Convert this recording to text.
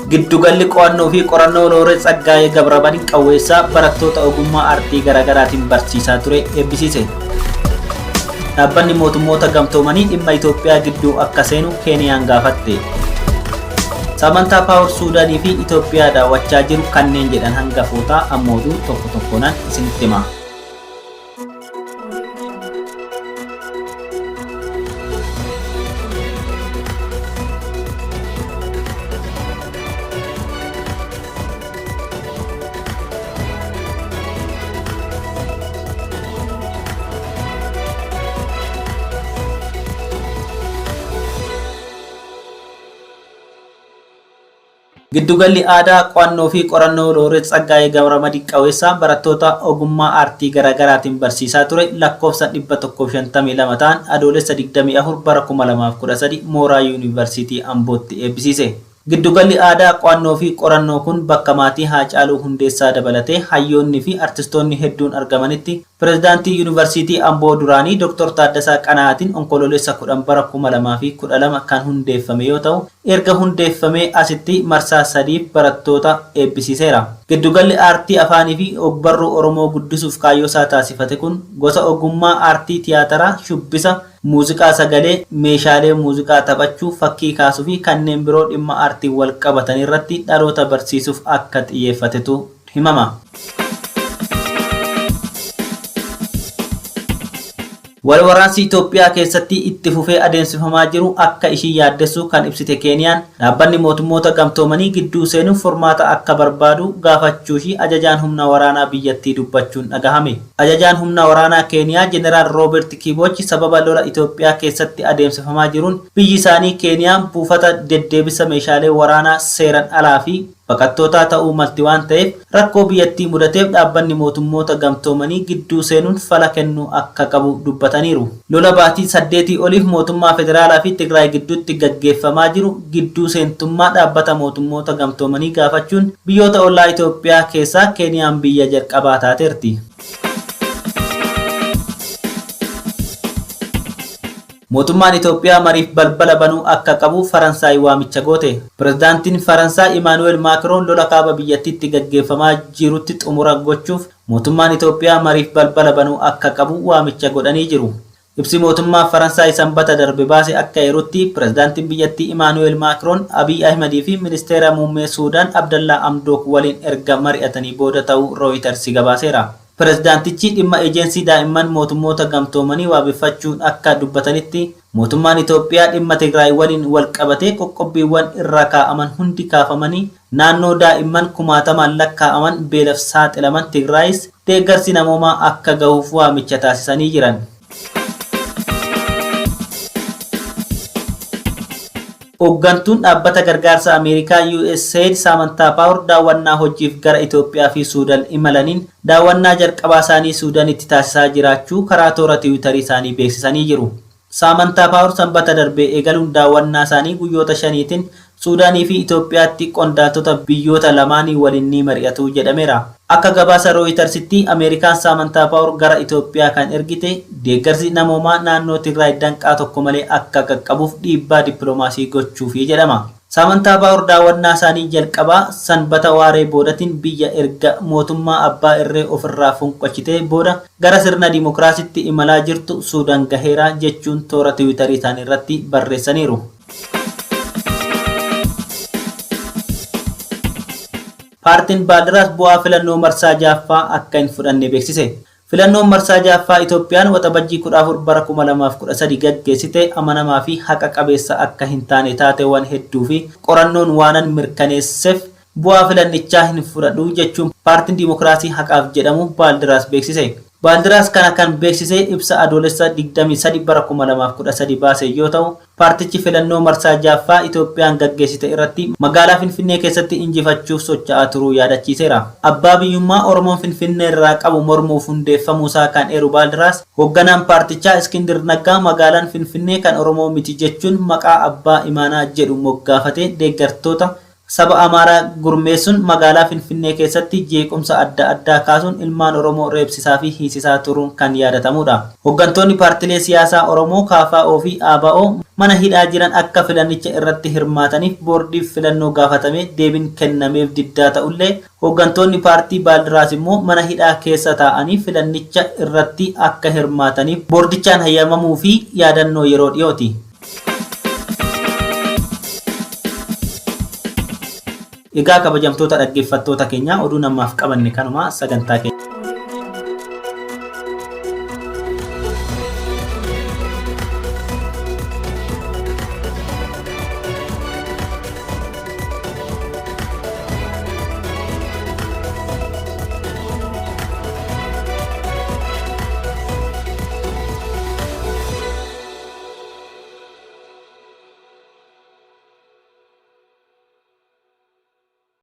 Giddugalli qo'annoo fi qorannoo Looreet Tsaggaayee Gabramadiin Qawweessaa barattoota ogummaa aartii garaagaraatiin barsiisaa ture eebbisiise. Dhaabbanni mootummoota gamtoomanii dhimma Itoophiyaa gidduu akka seenu Keeniyaan gaafatte. Samantaa Paawur Suudaanii fi Itoophiyaa daawwachaa jiru kanneen jedhan hangafootaa amma oduu tokko tokkoonaan isinitti hima. Giddugalli aadaa qo'annoo fi qorannoo Looreet Tsaggaayee Gabramadiin Qawweessaa barattoota ogummaa aartii garaagaraatiin barsiisaa ture lakkoofsa 152 ta'an Adoolessa 24 bara 2013 mooraa Yuunivarsiitii Ambootti eebbisiise. Giddugalli aadaa qo'annoo fi qorannoo kun bakka maatii Haacaaluu Hundeessaa dabalatee hayyoonni fi artistoonni hedduun argamanitti Pirezidaantii Yuunivarsiitii Amboo duraanii Dr. Taaddasaa Qana'aatiin Onkoloolessa 10 bara 2012 kan hundeeffame yoo ta'u, erga hundeeffamee asitti marsaa sadiif barattoota eebbisiiseera. Giddugalli aartii afaanii fi ogbarruu Oromoo guddisuuf kaayyoosaa taasifate kun gosa ogummaa aartii tiyaataraa, shubbisa, muuziqaa sagalee, meeshaalee muuziqaa taphachuu, fakkii kaasuu fi kanneen biroo dhimma aartiin wal qabatan irratti dhaloota barsiisuuf akka xiyyeeffatetu himama. Wal waraansi Itoophiyaa keessatti itti fufee adeemsifamaa jiru akka ishii yaaddessu kan ibsite Keeniyaan, dhaabbanni mootummoota gamtoomanii gidduu seenuuf furmaata akka barbaadu gaafachuu ishii ajajaan humna waraanaa biyyattii dubbachuun dhagahame. Ajajaan humna waraanaa Keeniyaa Jeneraal Rooberti Kiiboochi sababa lola Itoophiyaa keessatti adeemsifamaa jiruun biyyi isaanii Keeniyaan buufata deddeebisa meeshaalee waraanaa seeran alaa fi baqattootaa ta'uu malti waan ta'eef rakkoo biyyattii mudateef dhaabbanni mootummoota gamtoomanii gidduu seenuun fala kennuu akka qabu dubbataniiru. Lola baatii 8 oliif mootummaa federaalaa fi Tigraay gidduutti gaggeeffamaa jiru gidduu seentummaa dhaabbata mootummoota gamtoomanii gaafachuun biyyoota ollaa Itoophiyaa keessaa Keeniyaan biyya jalqabaa taateerti. Mootummaan Itoophiyaa mariif balbala banuu akka qabu Faransaay waamicha goote. Pirezidaantiin Faransaay Imaanuweel Maakiroon lola kaaba biyyattiitti gaggeeffamaa jirutti xumura gochuuf mootummaan Itoophiyaa mariif balbala banuu akka qabu waamicha godhanii jiru. Ibsi mootummaa Faransaay Sanbata darbe baase akka eerutti pirezidaantiin biyyattii Imaanuweel Maakiroon Abiy Ahimadii fi ministeera muummee Suudaan Abdallaa Amdook waliin erga mari'atanii booda ta'uu Rooyiters gabaaseera. Pirezidaantichi dhimma Ejensii Daa'imman Mootummoota Gamtoomanii waabeffachuun akka dubbatanitti, mootummaan Itoophiyaa dhimma Tigraay waliin walqabatee qoqqobbiiwwan irra kaa'aman hundi kaafamanii naannoo daa'imman kumaatamaan lakkaa'aman beelaf saaxilaman Tigraayis deeggarsi namoomaa akka gahuuf waamicha taasisanii jiran. Hooggantuun dhaabbata gargaarsa Ameerikaa USAID Saamantaa Paawur daawwannaa hojiif gara Itoophiyaa fi Suudan imalaniin daawwannaa jalqabaa isaanii Suudanitti taasisaa jiraachuu karaa toora Tiwiitarii isaanii beeksisanii jiru. Saamantaa Paawur Sanbata darbee eegaluun daawwannaa isaanii guyyoota shaniitiin Suudaanii fi Itoophiyaatti qondaaltota biyyoota lamaanii waliin ni mari'atu jedhameera. Akka gabaasa Rooyitarsitti Ameerikaan Saamantaa Paawur gara Itoophiyaa kan ergite deeggarsi namoomaa naannoo Tigraay danqaa tokko malee akka qaqqabuuf dhiibbaa dippiloomaasii gochuufi jedhama. Saamantaa Paawur daawwannaa isaanii jalqabaa Sanbata waaree boodatiin biyya erga mootummaa abbaa irree ofirraa fonqolchitee booda gara sirna dimokiraasitti imalaa jirtu Suudaan gaheera jechuun toora Tiwiitarii isaanii irratti barreessaniiru. Paartiin Baaldiraas bu'aa filannoo marsaa 6ffaa akka hin fudhanne beeksise. Filannoon marsaa 6ffaa Itoophiyaan Waxabajjii 14 bara 2013 gaggeessite amanamaa fi haqa qabeessa akka hin taane taateewwan hedduu fi qorannoon waanan mirkaneessef bu'aa filannichaa hin fudhadhu jechuun Paartiin Dimokiraasii Haqaaf jedhamu Baaldiraas beeksise. Baaldiraas kana kan beeksise ibsa Adoolessa 23 bara 2013 baaseen yoo ta'u, paartichi filannoo marsaa 6ffaa Itoophiyaan gaggeessite irratti magaalaa Finfinnee keessatti injifachuuf socho'aa turuu yaadachiiseera. Abbaa biyyummaa Oromoon Finfinneerraa qabu mormuuf hundeeffamuusaa kan eeru Baaldiraas, hoogganaan paartichaa Iskindir Naggaa magaalaan Finfinnee kan Oromoo miti jechuun maqaa Abbaa Imaanaa jedhu moggaafatee deeggartoota saba Amaaraa gurmeessuun magaalaa Finfinnee keessatti jeequmsa adda addaa kaasuun ilmaan Oromoo reebsisaa fi hiisisaa turuun kan yaadatamudha. Hooggantoonni paartilee siyaasaa Oromoo KFO fi ABO mana hidhaa jiran akka filannicha irratti hirmaataniif boordiif filannoo gaafatame deebiin kennameef diddaa ta'ullee, hooggantoonni paartii Baaldiraas immoo mana hidhaa keessa taa'anii filannicha irratti akka hirmaataniif boordichaan hayyamamuu fi yaadannoo yeroo dhiyooti. Egaa kabajamtoota dhaggeeffattoota keenya, oduu namaaf qabanne kanuma. Sagantaa keenya